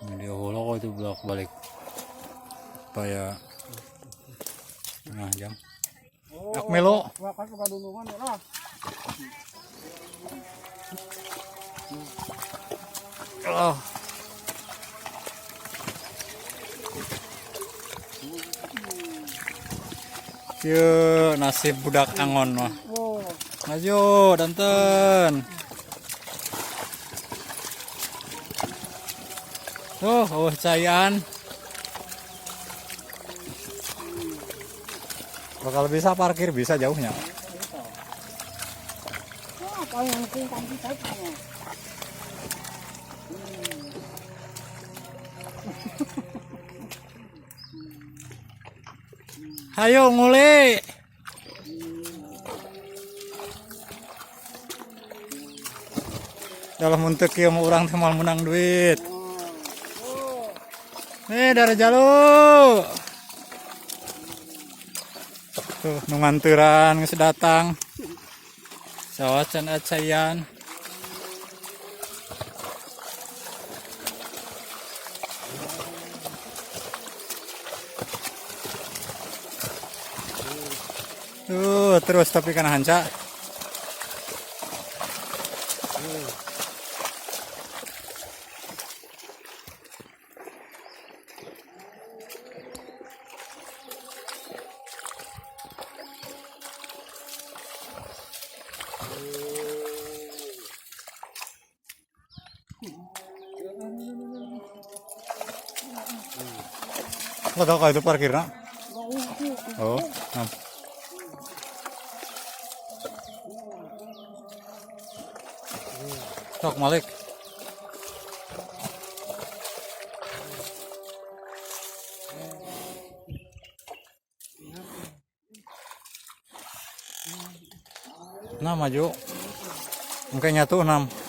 Di kok itu bolak balik supaya setengah jam. Oh, Ak melo. Wah, kan kadulungan lah. Oh. Kieu nasib budak angon mah. Oh, Maju danten. Tuh, oh caian. Bakal bisa parkir bisa jauhnya. wah, paling penting tangki saya. Hayo ngule. Dalam untuk kieu mah urang teh moal menang duit. Eh, dari jalu. Tuh, nu nganturan geus datang. Sawah can acayan. Tuh, terus tapi kana hanca. Lo tau kalau itu parkirna? Oh, nah. Sok Malik. Nah, maju. Mungkin nyatu 6.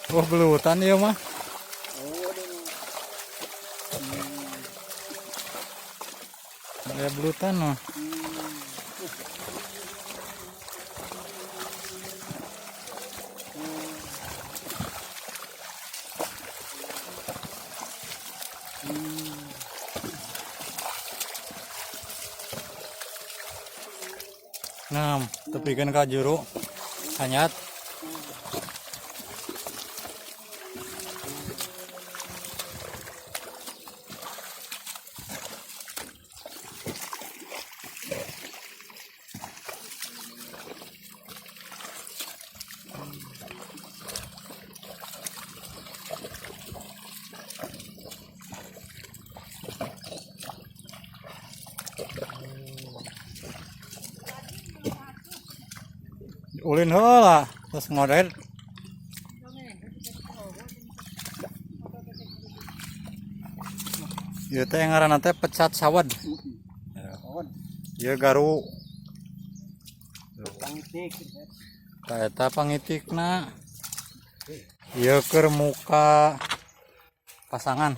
Wah, belutan ya mah. Ya belutan mah. Nah, tepikeun ka juru. Hanyat. Ulin heula, terus ngodet. Ieu teh ngaranna teh pecat sawad. Ieu garu. Pangitik. Tah eta pangitikna. Ieu keur muka pasangan.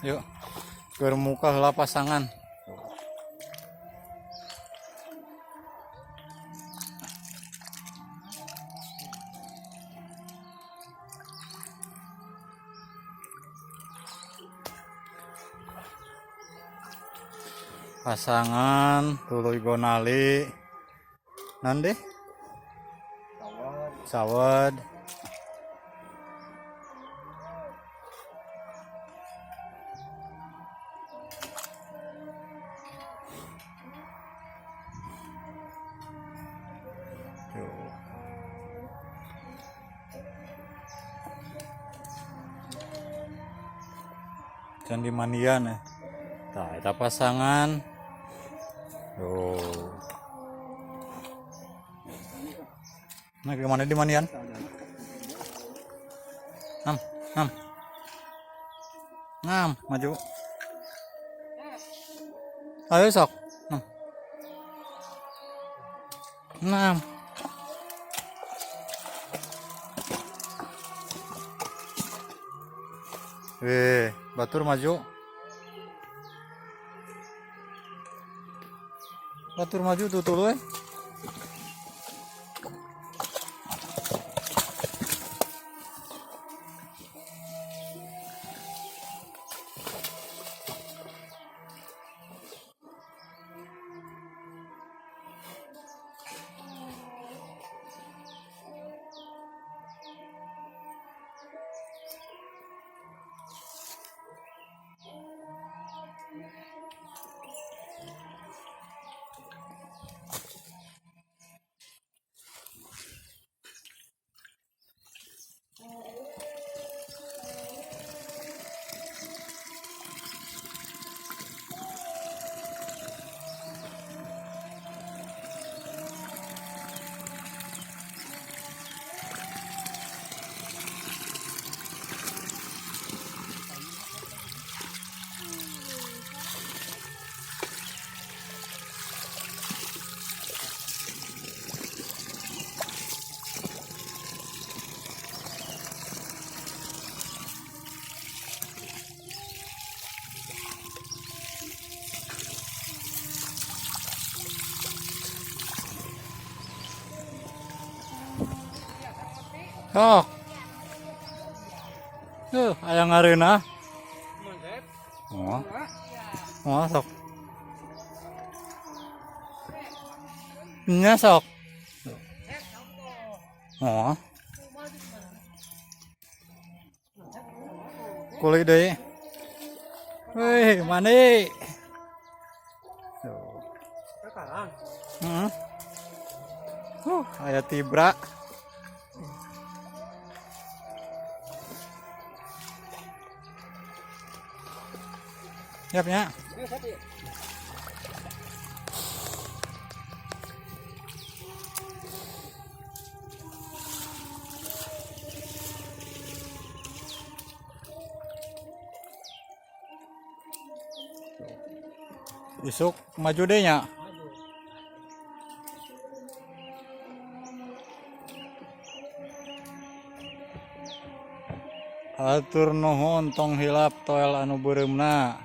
Yuk, keur muka heula pasangan. Pasangan tuluy gonali nande sawad. Tuh. Candi mandian ya. Tah eta pasangan. Tuh. Nah, gimana di mandian? Nam, nam. Ngam, maju. Ayo sok. Nah. Ngam. Batur maju. Batur maju tuh tuh. Sok. Tuh, aya ngareunah. Oh. Oh, sok. Nya sok. Oh. Kuli deui. Wih, mandi. Tuh. Heeh. Aya tibra. Siap ya. Isuk maju deh nya. Atur nuhun tong hilap toel anu beureumna.